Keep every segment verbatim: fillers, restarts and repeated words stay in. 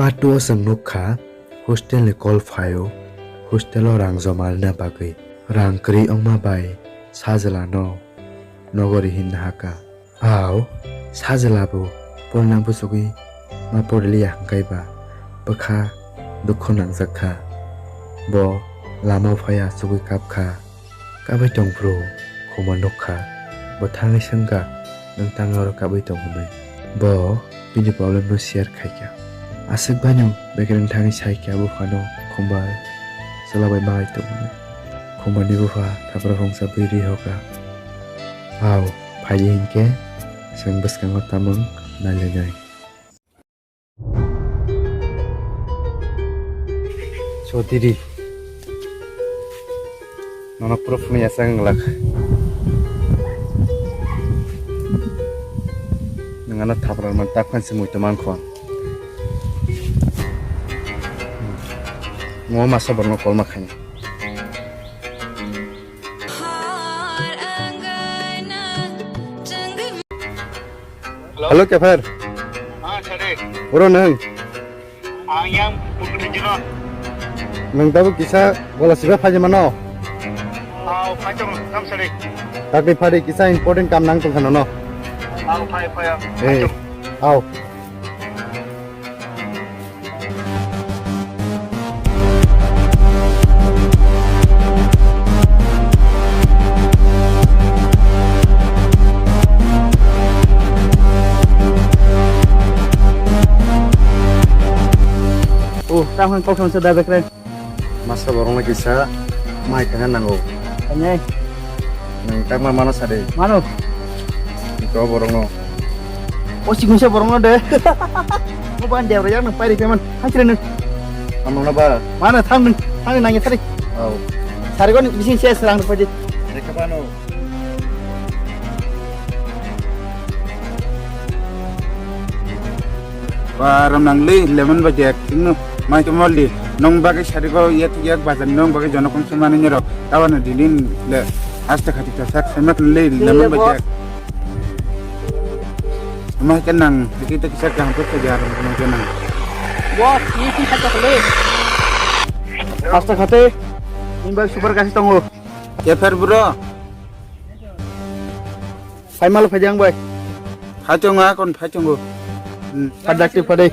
Pato chwng nukha hostel ni call phaio, hostel o rang joma rwna bagwi. Rang kwrwi wngma bai sajwlano nogo ri hinna hakha. Au, sajwla bo porina buchugwi ma poriliya hwnkhe ba bwkha dukhu nangjak kha. Bo lama o phai achugwi kap kha. Kabui tong bro, khuma nuk kha. Bo thangwi swng kha, nwng tangwi oro kabui tong hwnwi. Bo bini problem no share khai kha. Aswk bai no bekereng thangwi sai kha buphano khumbar chwla bai mangai tong hwnwi. Khumbarni bupha thapra phungsa bui ri ho kha. Au, phai di hinkhe chwng bwskango tamung nailainai. Sotiri. Nono proof ni asang glak. Nang ano thapra man tak phan se muitu man khon. Ngo masa borno kolma khani. Hello, Kepher. Ah, Sadiq. Oro nang. Ang yang putri jino. Nang tabu kisa bola siba phaji mano. Au, phai tong, kam Sadiq. Takri phari kisa important kam nang tong khano no. Au, phai, phai, au. Eh, phai tong. Au. Oh, tang hwn kok thangsa da bekre. Masa borok no kisa mai kana nango. Kanya. Nang tak ma mano sade. Mano. Ito borok no. O sikung se borok no de. Mo ban debra yang nang pai ri peman. Hai kire nang. Amo na ba. Mano thang nang. Thang nang ya thari. Oh. Sari kon bising se serang padi. Reka bano. Ba rom nang le lemon ba jek tingno mai to mol di nong bagwi sari go yet yak bazar nong bagwi jono kong sumani nyero tabano dinin le asta khati ta sak semak le lemon ba jek. Mai kan nang dikita kisa kaham ko khajar nang jana. Bo ki ki khato le. Asta khate. Ni ba super kasi tongo. Kepher bro. Phai malo phai jang bai. Phai tongo akon phai tongo. Hmm. Padak ti padai.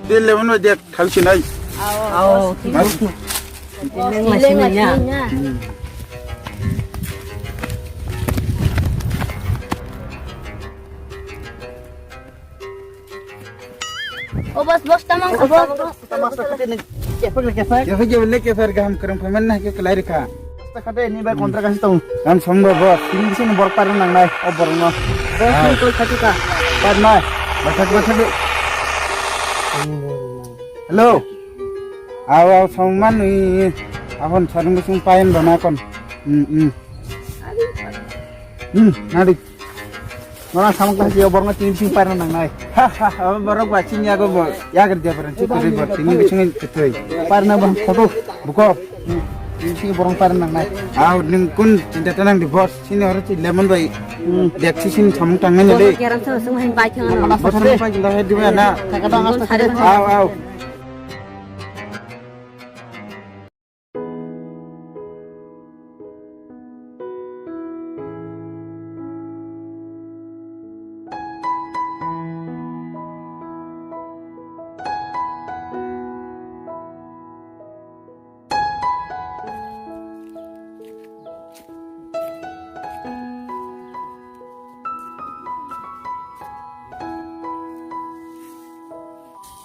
Bil lemon bai dek thang sinai. Aw. Mas. Lemon bai sinai ya. Hmm. O boss, boss, tamang sa, boss. Tamang sa, kati ni. Kepek le kepek. Kepek le kepek gaham kereng payment na ke kelai reka. Sa kati ni bai kontrak kasi tong. Kan song bo boss. Ini bisa ni borok parna nang nai. O borok no. Boss ni koi kati ka. Par nai. Bathak bathak de. Hello. Aw aw song man ni. Ahon sarung sung payen bona kon. Hmm hmm. Hmm, nadi. Nona samung kasi yo borno tin sing parna nang nai. Ha ha ha, borok ba sing yago bo yagar dia paran si kuri bo tin sing ketoi. Parna bo photo buko. Tin sing borong parna nang nai. Aw ning kun cinta tanang di boss sini oro si lemon bai. Hmm. Dek si sini samung tang nai de. Keram sama sama hai bai thang. Boss samung pai gila hai di mana. Aw aw.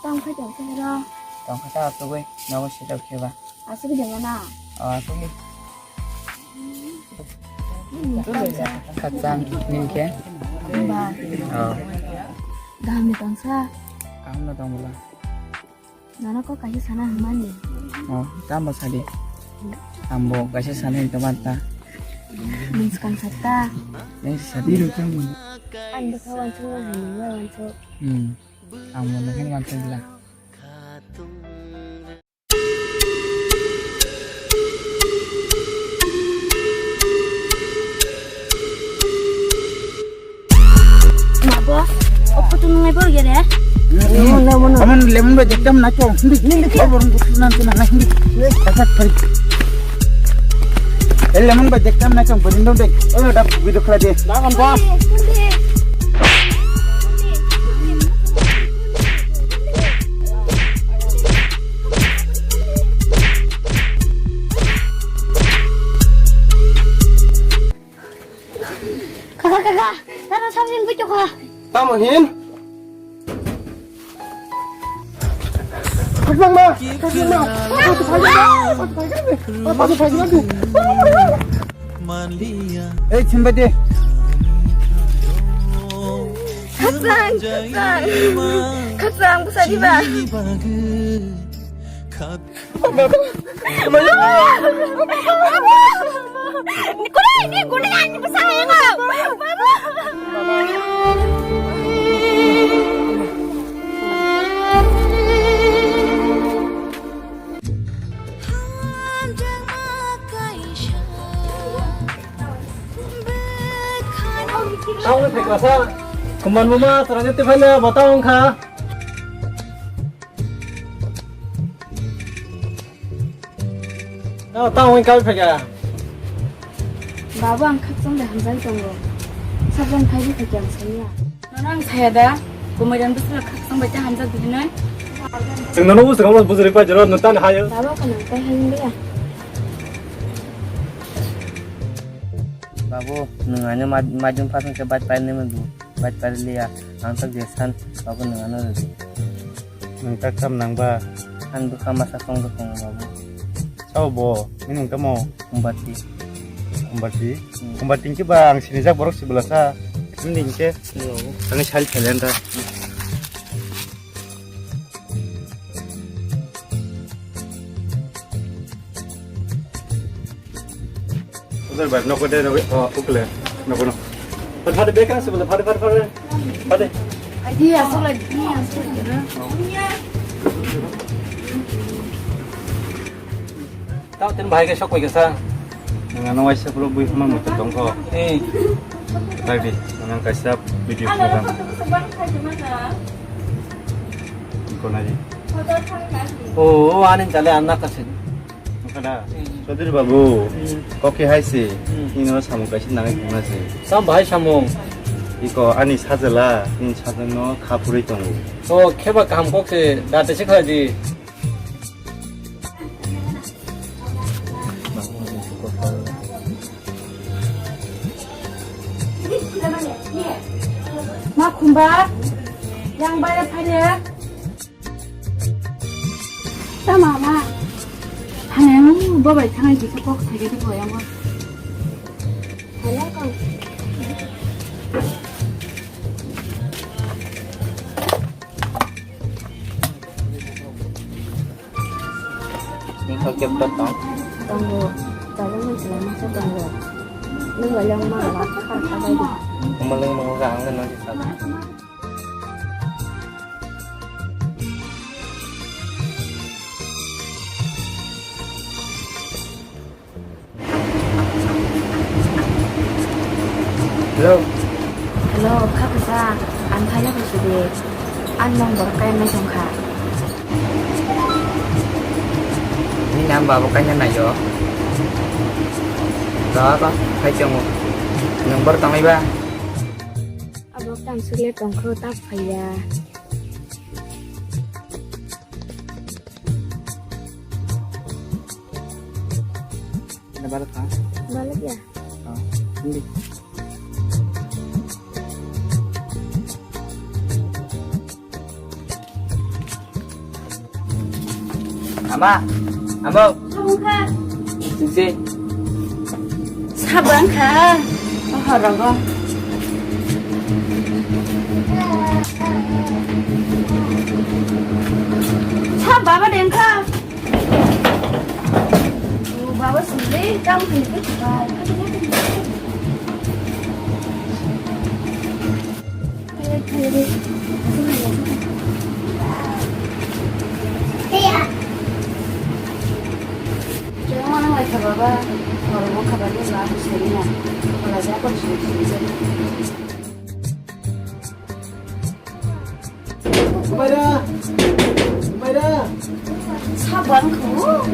Tong khe tong khe ro. Tong khe ta asugwi nogo sitao kheba. Asugwi de mana? Oh, asugwi. Kachang ning khe. Ba. Oh. Gaham ni tongsa. Kaham no tong bula. Nono kok kaisa sana hwnmani. Oh, tamo sadi. Ambo kaisa sana hwnto manta. Nung skang satta. Nung sadi. Ang bwkha wansuk na hwnwi wansuk. Hmm. Ang bo nokhin wansuk bwla. Boss, o photo nungai bo gere. Lemon, lemon. Kaman lemon ba jekdam na chong. Hindi, hindi, hindi. Kabar nang na hindi. Kasat thai. Eh, lemon ba jekdam na chong. Berindo dek. Oh, dap video khala de. Jangan, boss. Kaka, kaka, nana samjin buchokha. Tamo hin? Khaklang ma, khaklang ma. Apa tu phai ma? Apa tu phai ma? Apa tu phai ma? Ei, chimba de. Khaklang, khaklang. Khaklang, busa di ba? Tamo ni phaikha sa, kuman mama, sarani te phaile bata wngkha. No, tamo wngkha phaikha. Babu, ang khakchang de hamjai tongo. Sabjang phaibi phaikha ang saiya. Nono ang saya da, kumairan bwswla khakchang bai ta hamjak di hinoi. Chwng nono bwswk hamjak bujuri pai jero, nwng tani hayo. Babu, ako nang tai hayo ya. Babu, nwng ano mad-, madhyam pass wngkhe bike painani mwngo. Bike pailiya, ang tak jesan, babu nwng ano rwdi. Nwng tak tam nang ba? Ang bwkha masa song rwkong babu. Sao bo, nini nwng tamo? Kumbati. Kumbati? Hmm. Kumbati hwnkhe ba ang sinijak borok si bwlasa. Nini hwnkhe? Nini babu. Ang sal phelenda. Ujar bai, nokko de, nokko, oh, ukle, nokko, no. Phade, phade, bekang se bole, phade, phade, phade. Phade. Aji, asok lagi, asok lagi. Tao, ten bahai ke sok pai ke sa. Nang ano waisa bro bui huma mutu tongko. Eh. Tadi, nang kaisa video program. Iko naji. Oh, oh, anin chale anna kasin. Kada, Chaudhary babu, hmm, kok khe hai se, hmm, nini no samung kaisa nangai khna se. Sam bahai samung. Iko ani sajala, nini sajala no kha phurui tongo. O, kheba kaham kok se, da te se khlai di. Ma khumba, yang bayar phai de. Tama ma. Hane ang bo bai thangai jikhe kok thage de boyang. Hala kong. Ni kok kep tot tong? Tongo. Tongo. Tongo. Ni wayang ma wa kha kha bai di. Umaleng mo ga ang na sa. Hello. Hello, kha bwsa, ang khaina bwswk de. Ang nong borok kaya mai tong kha. Nini ang babo kaina naio. Ro, ro, khai chongo. Nwng bor tongwi ba? Abo tang sukle tongkho ta phaiya. Ini balik ha? Balik ya? Oh, ini. Ama, amo. Sabang kha. Sisi. Sabang kha. Oh, horogo. Sab baba deng kha. Oh, baba sini kam kini. Paira. Paira. Sabon ko.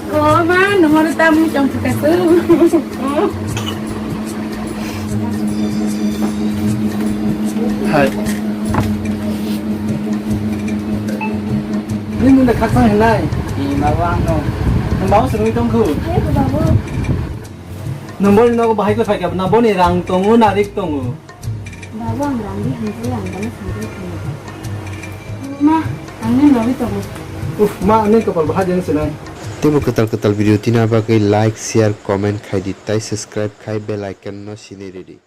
Ko ma, nomor tamu chong phuka su. Hai. Ni munda khaksa hinai. Ni ma wa no. Mau sini tong ku. Hai ko babu. Nombor ni nogo bahai ko phai ka na boni rang tongo na rik tongo. Babu, ang rang di hinjil ang bana sangri khayo. Ma, ang ni logi tongo. Uf, ma, ang ni kopal bahai jeng sinai. Teibo kwtal kwtal video tina bagwi like, share, comment khai di tai subscribe khai bell icon no sini ready.